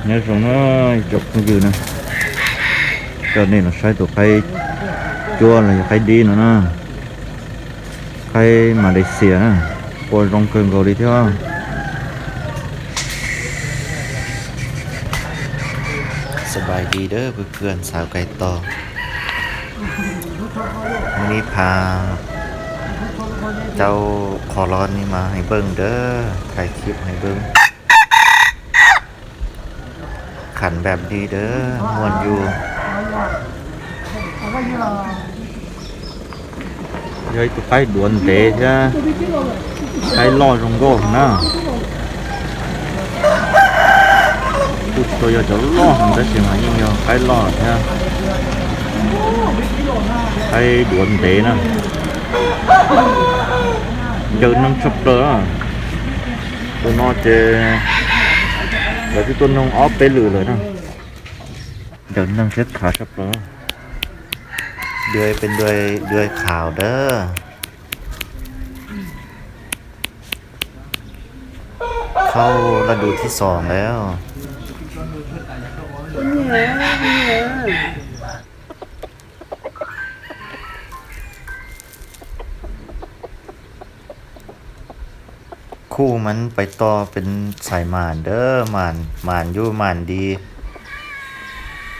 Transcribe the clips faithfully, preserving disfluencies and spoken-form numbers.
Nhớ rồng nó chụp không dư nè. Cho nên là sai tụi khay chua là khay đi nữa nè. Khay Malaysia nè. Qua rong cơn gầu đi theo. ສະບາຍດີເດີເພື່ອນໆ ສາວໄກ່ຕໍ່. ມື້ນີ້ພາເຈົ້າຂໍລອນນີ້ມາໃຫ້ເບິ່ງເດີ ຖ່າຍຄລິບໃຫ້ເບິ່ງ. ຂັນແບບນີ້ເດີ ມ່ວນຢູ່. Dơi tụi cái đuổi để chứ. Cái lo rong gô nè. Tụi tôi giờ cho lo hàng cái gì mà nhưng giờ cái lo chứ. Cái đuổi để nè. Giờ năm sắp rồi á. Tụi nó chê là cái tuần nông óp bế lử rồi nè. Giờ năm xếp khá sắp rồi. ເດືອຍເປັນເດືອຍ ເດືອຍຂາວເດີ. ເຂົ້າລະດູທີສອງແລ້ວ. ຄູ່ມັນໄປຕໍ່ເປັນສາຍໝານເດີ ໝານ ໝານຢູ່ໝານດີ.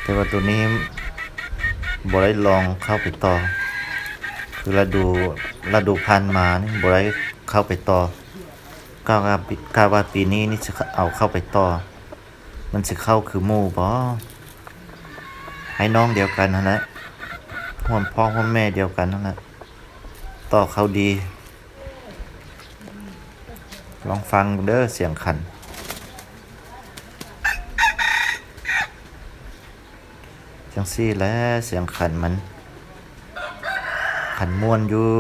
ແຕ່ວ່າໂຕນີ້ບໍ່ໄດ້ລອງເຂົ້າໄປຕໍ່ ຄືລະດູ ລະດູຜ່ານມານີ້ບໍ່ໄດ້ເຂົ້າໄປຕໍ່. ກະວ່າ ກະວ່າປີນີ້ນີ້ຊິເອົາເຂົ້າໄປຕໍ່. ມັນຊິເຂົ້າຄືໝູ່ບໍ່? ອ້າຍນ້ອງດຽວກັນຫັ້ນແຫຼະ ຮ່ວມພໍ່ຮ່ວມແມ່ດຽວກັນຫັ້ນແຫຼະ ຕໍ່ເຂົ້າດີ. ລອງຟັງເດີສຽງຂັນ. ຈັ່ງຊີ້ແຫຼະ ສຽງຂັນມັນ ຂັນມ່ວນຢູ່.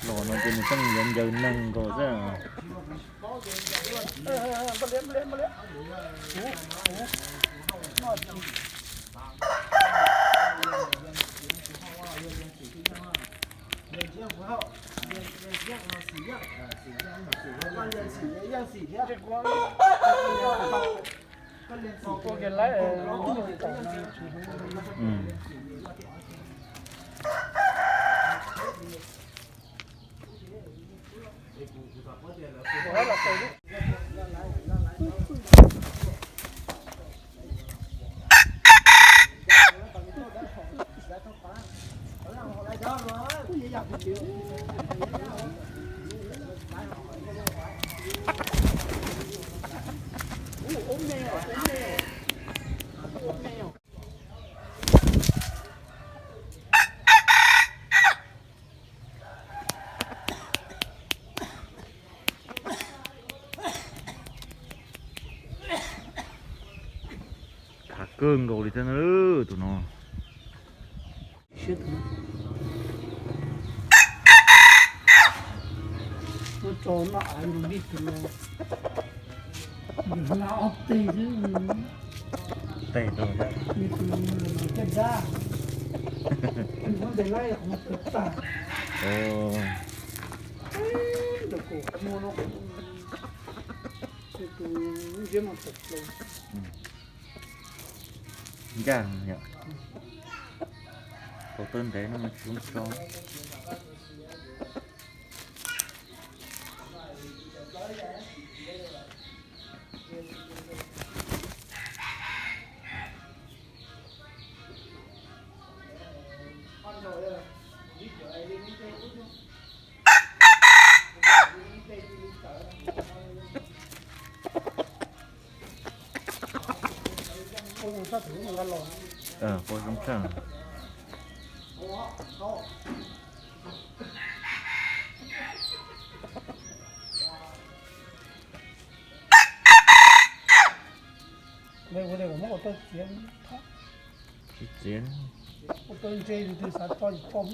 Lò nó trên sân dần dần nâng rồi chứ. Ơ, nkaus li thiab na tus no. Siab tus no. Nó tso nó ái lus lij tus no. Yus hla ob teg xwb. Teg rau thiab. Yus tus no caj dab. Yus muab ntes laib qhov twg tag. Ntawm kuv qhov muag no, tus lub ntsiab mas tawm plaws. Ncaj yom. Tau tawb ntev no mas tsis zoo tso. Ua zoo tshaj. Tsis txiav. Ua tau ntse yus twb xav tso yus poj.